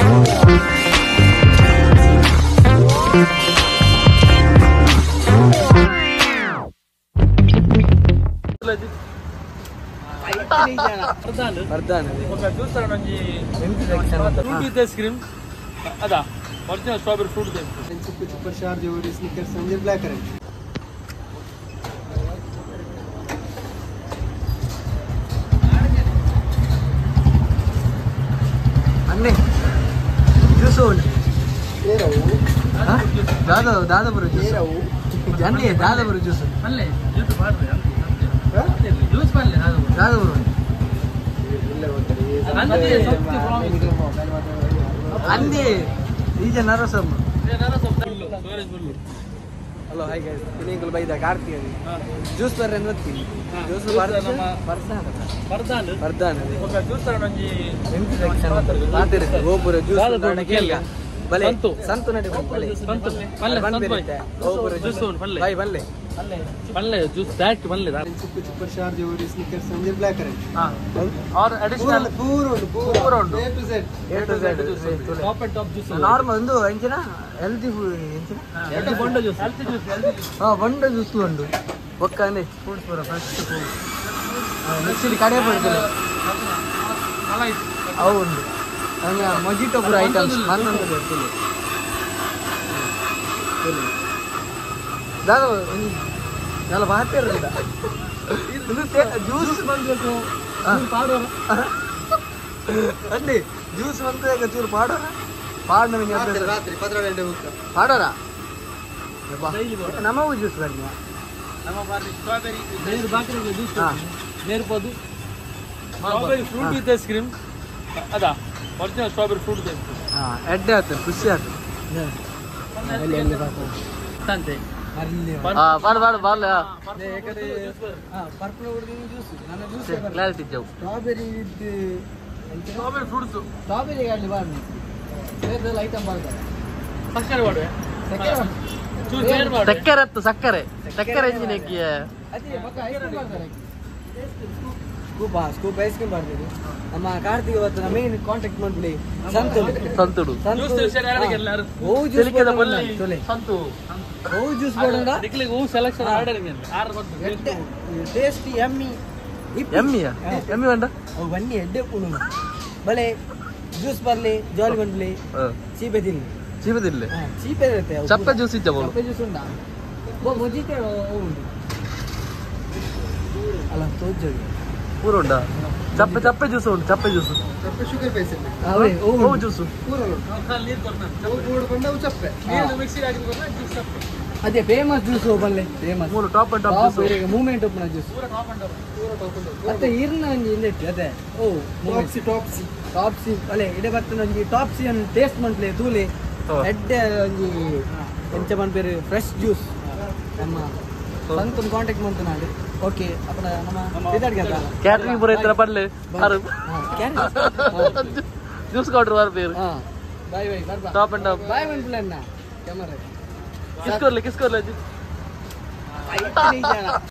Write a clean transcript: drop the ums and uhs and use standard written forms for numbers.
Fruit with ice cream. Ada original strawberry fruit with ice cream. Super super charge over Snickers and black currant. Anne juice on. Dada Dadapura juice. Anne Dadapura juice. Palle juice paadre. Juice palle Dadapura. Dadapura. Anne ಈಜ Narasamma. Hello hi guys. ಇನ್ನಿಂಗಲ್ ಬೈದ ಕಾರ್ತಿ ಅದು. Juice ಬರ್ರೆ ಅಂದ್ತೀನಿ. Juice ಬರ್ಸಾನ ಬರ್ದಾನ ಬರ್ದಾನ ఒక juice ತಗೊಂಡಿ ಎಂಟು section ಮಾತಿರ ಗೋಪುರ juice ಕೇಳ್ಗ ಬಲೆ ಸಂತು ನಡಿ ಬಲೆ ಸಂತು ಪಲ್ಲೆ ಸಂತು ಗೋಪುರ ಜ್ಯೂಸ್ ಪಲ್ಲೆ ಬೈ ಬಲ್ಲೆ ಪಲ್ಲೆ ಜ್ಯೂಸ್ ಡೈರೆಕ್ಟ್ ಪಲ್ಲೆ super super charge over Snickers and black currant. Are additional ಪೂರ ಪೂರ ಉಂಟು A to Z A to Z top and top juice normal ಒಂದು ಎಂಚಿನ ಹೆಲ್ತಿ ಫುಡ್ ಎಂಚಿನ ಎಡ್ಡೆ ಬೊಂಡ ಜ್ಯೂಸ್ ಹೆಲ್ತಿ ಜ್ಯೂಸ್ ಹೆಲ್ತಿ ಹಾ ಬೊಂಡ ಜ್ಯೂಸ್ ಉಂಟು ಒಕ್ಕನೆ ಫ್ರೂಟ್ಸ್ ಪೂರ ಫ್ರೆಶ್ ಫ್ರೂಟ್ಸ್ ಮಿಕ್ಸಿಲಿ ಕಡೆ ಪಡ್ತದೆ ಅವು ಉಂಟು ಹಂಗೆ ಮೊಜಿಟೋ ಪೂರ ಐಟಮ್ಸ್ ಮನ್ನೊಂದು ತುಲೆ ದಾದ ಎಲ್ಲ ಬಾತಿರಲಿಲ್ಲ ಇದು ಜ್ಯೂಸ್ ಬಂದಬೇಕು ಪಾಡೋಣ ಅಲ್ಲಿ ಜ್ಯೂಸ್ ಬಂತು ಚೂರು ಪಾಡೋಣ ಪಾಡೋಣ ರಾತ್ರಿ 12 ಗಂಟೆ ಬುಕ್ಕ ಪಾಡೋಣ ನಮಗೂ ಜ್ಯೂಸ್ ಬನ್ನಿ ನಮ್ಮ ಬಾರಿ ಸ್ಟ್ರಾಬೆರಿ ನೇರು ಬಾಕರಿಗೆ ಜ್ಯೂಸ್ ನೇರು ಪೋದು strawberry fruit with ice cream ಅದಾ original strawberry fruit with ice cream. ಹಾ ಎಡ್ಡೆ ಆಯ್ತು ಖುಷಿ ಆಯ್ತು ಎಲ್ಲಿ ತಂತೆ ಹಾ ball ball ball purple juice ನನ್ನ ಜ್ಯೂಸ್ ಕ್ಲಾರಿಟಿ ಇದ್ದವು strawberry with strawberry fruits strawberry ಅಲ್ಲಿ ಬಾರ್ನಿ ಬೇರೆ ಐಟಮ್ ಬರ್ತಾರೆ ಸಕ್ಕರೆ ಮಾಡುವೆ ಸಕ್ಕರೆ ಹತ್ತು ಸಕ್ಕರೆ ಸಕ್ಕರೆ ಎಂಜಿನ ಅದೇ ಪಕ್ಕ ಐಸ್ ಕ್ರೀಮ್ ಬರ್ತಾರೆ ಸ್ಕೂಪ್ ಸ್ಕೂಪ್ ಐಸ್ ಕ್ರೀಮ್ ಬರ್ತೀವಿ ನಮ್ಮ ಕಾರ್ತಿಕ್ ಇವತ್ತು ನಮ್ಮ ಮೇನ್ ಕಾಂಟ್ಯಾಕ್ಟ್ ಮಾಡ್ಬಿಡಿ ಸಂತು ಸಂತುಡು ಓ ಜ್ಯೂಸ್ ಸಂತು ಓ ಜ್ಯೂಸ್ ಬೋಡಂಡ ನಿಕ್ಲಿಗೆ ಹೂ ಸೆಲೆಕ್ಷನ್ ಆರ್ಡರ್ ಆರ್ಡರ್ ಟೇಸ್ಟಿ ಎಮ್ಮಿ ಎಮ್ಮಿಯಾ ಎಮ್ಮಿ വേണ്ട ಅವು ಬನ್ನಿ ಎಡ್ಡೆ ಪುಣು ಬಲೆ ಜ್ಯೂಸ್ ಬರ್ಲಿ ಜಾಲಿ ಬಂದ್ಲಿ ಚೀಪೆ ತಿನ್ನಿ ಚೀಪೆ ತಿನ್ಲಿ ಚೀಪೆ ಇರುತ್ತೆ ಚಪ್ಪೆ ಜ್ಯೂಸ್ ಇದ್ದ ಬೋಲು ಚಪ್ಪೆ ಜ್ಯೂಸ್ ಉಂಟಾ ಬೋ ಮೊಜಿಟೋ ಉಂಟು ಅಲ್ಲ ತೋಜೋಗಿ ಪೂರ ಉಂಟಾ ಚಪ್ಪೆ ಚಪ್ಪೆ ಜ್ಯೂಸ್ ಉಂಟು ಚಪ್ಪೆ ಜ್ಯೂಸ್ ಚಪ್ಪೆ ಶುಗರ್ ಬೇಸ್ ಅವೇ ಓ ಜ್ಯೂಸ್ ಪೂರ ನೀರು ಕೊಡ್ತಾನೆ ಪೂರ ಚಪ್ಪೆ ನೀರು ಮಿಕ್ಸಿ ಹಾಕಿ ಕೊಡ್ತಾನೆ ಜ್ಯೂಸ್ ಚಪ್ಪೆ ಅದೇ ಫೇಮಸ್ ಜ್ಯೂಸ್ ಓಪನ್ಲೆ ಫೇಮಸ್ ಮೂರು top and top juice movement open juice ಪೂರ ಟಾಪ್ ಅಂಡ್ ಟಾಪ್ ಪೂರ ಟಾಪ್ ಅಂಡ್ ಟಾಪ್ ಮತ್ತೆ ಇರ್ನ ಒಂಜಿ ಇಂದೆಟ್ಟಿ ಅದೇ ಓ ಟಾಪ್ಸಿ ಟಾಪ್ಸಿ ಟಾಪ್ಸಿ ಅಲೆ ಇಡೆ ಬರ್ತನ ಒಂಜಿ ಟಾಪ್ಸಿ ಅನ್ನು ಟೇಸ್ಟ್ ಮನ್ಪ್ಲೆ ತೂಲೆ ಎಡ್ಡೆ ಒಂಜಿ ಎಂಚ ಮನ್ಪೇರು ಫ್ರೆಶ್ ಜ್ಯೂಸ್ ನಮ್ಮ ಸಂತನ್ ಕಾಂಟ್ಯಾಕ್ಟ್ ಮಂತು ನಾಡು ಓಕೆ ಅಪ್ಪನ ನಮ್ಮ ಇದಾಡ್ಗೆ ಕ್ಯಾಟರಿಂಗ್ ಪೂರ ಇತ್ತರ ಪಡ್ಲೆ ಆರು ಜ್ಯೂಸ್ ಕೌಂಟರ್ ವಾರ ಪೇರು ಬಾಯ್ ಬಾಯ್ ಬರ್ಬಾ ಟಾಪ್ ಅಂಡ್ ಟಾಪ್ ಬಾಯ್ ಮನ್ಪ್ಲೆ ಅನ್ನ ಕ್ಯಾಮರಾ ಕಿಸ್ಕೊರ್ಲೆ ಕಿಸ್ಕೊರ್ಲೆ ಐತೆ